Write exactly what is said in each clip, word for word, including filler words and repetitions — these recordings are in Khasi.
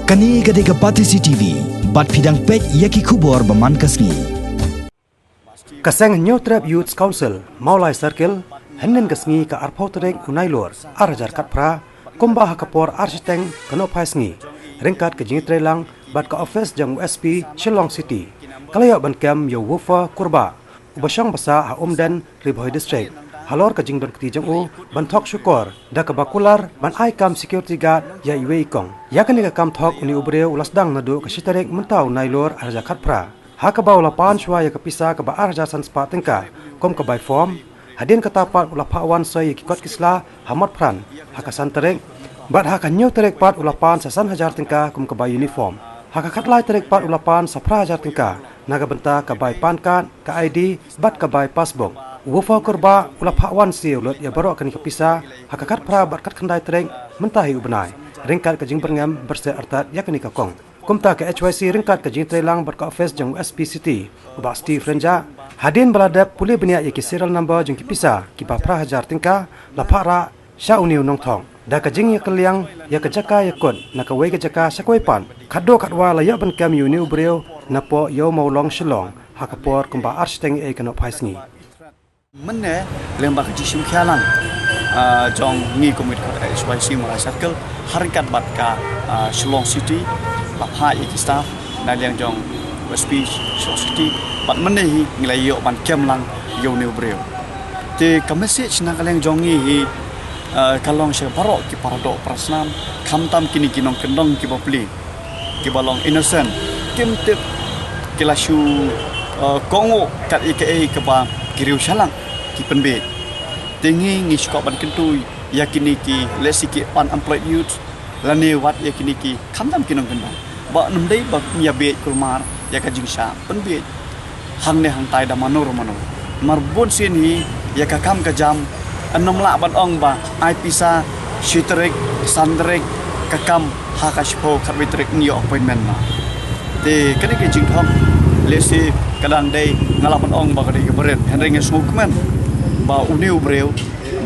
Kane ka dei ka Batesi T V, bad phi dang peit ïa ki khubor ba man ka sngi. Ka seng Hynñiewtrep Youth Council, Mawlai Circle, hynnin ka sngi ka arphew tarik u Nailur, ar hajar khatphra, kumba ha ka por ar shiteng ka nohphai sngi, ryngkat ka jingïatreilang bad ka office jong u S P Shillong City, ka la ïoh ban kem ïa u Wufa Kurbah, uba shong basa ha Umden, Ri Bhoi District, halor ka jingdon kti jong u ban thok shukor da kaba kular ban ai kam security guard ïa iwei i kong. Ïa kane ka kam thok une u briew u la sdang naduh ka shi tarik mynta u Nailur ar hajar khatphra, ha kaba u la pan shuwa ïa ka pisa kaba ar hajar san spah tyngka kum ka bai form. Hadien kata pat u la phah wan soi ïa ki kot ki sla ha Motphran ha ka san tarik, bad ha ka hynñiew tarik pat u la pan sa san hajar tyngka kum ka bai uniform. Ha ka khatlai tarik pat u la pan sa phra hajar tyngka na ka bynta ka bai pan card, ka I D bad ka bai passbook. U Wufa Kurbah u la phah wan siew lut ïa baroh kane ka pisa ha ka khatphra bad khatkhyndai tarik mynta hi u bnai, ryngkat ka jingbyrngem byrsieh artat ïa kane ka kong. Kumta ka H Y C ryngkat ka jingïatreilang bad ka office jong u S P City, u Bah Steve Rynjah, hadien ba la dep pule bniah ïa ki serial number jong ki pisa kiba phra hajar tyngka, la phah rah sha une u nongthok da ka jingïakylliang ïa ka jaka ïakut na kawei ka jaka sha kawei pat. Khatduh khatwai la ïoh ban kem ïa une u briew napoh Ïew Mawlong Shillong ha ka por kumba ar shiteng ïa ka nohphai sngi. Mynne lyngba ka jingshim khia lang, ah, jong ngi kum ki dkhot H Y C Mawlai Circle, ha ryngkat bad ka, ah, Shillong City, la phah ïa ki staff na liang jong S P Shillong City, bad mynne hi ngi la ïoh ban kem lang ïa une u briew. Te ka message na ka liang jong ngi hi, ah, ka long sha baroh ki para doh para snam, khamtam kine ki nongkyndong kiba pli, kiba long innocent, kim tip, ki la shu, eh, kohnguh kat ïa kaei kaba ki riew shalang ki pynbiej. Te ngi ngi shu kwah ban kyntu ïa kine ki, lehse ki unemployed youth, lane wat ïa kine ki khamtam ki nongkyndong, ba ym dei ba ïa biej kulmar ïa ka jingshah pynbiej hangne hangtai da mano mano. Namar bun sien hi ïa ka kam ka jam, ym lah ban ong ba ai pisa shi tarik, san tarik, ka kam ha ka shiphew khatwei tarik ngi ïoh appointment ma. Te kane ka jingthok, lehse ka dang dei, nga lah ban ong ba ka dei kaba rit, hynrei nga sngewkmen ba une u briew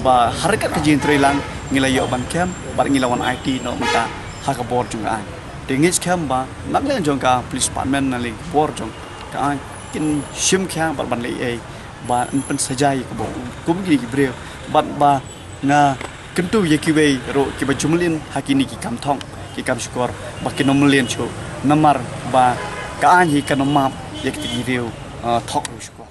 ba ha ryngkat ka jingïatreilang ngi la ïoh ban kem bad ngi la wan aiti noh mynta ha ka bor jong ka aiñ. Te ngi ngeit skhem ba na ka liang jong ka police department, na liang ka bor jong ka aiñ, kin shim khia bad ban leh ei ba yn pynsajai ïa ka bor kum kine ki briew, bad ba nga kyntu ïa kiwei ruh kiba ju mlien ha kine ki kam thok, ki kam shukor, ba kin ym mlien shuh, namar ba ka aiñ hi kan ym map ïa kita ki riew, ah, thok ruh shukor.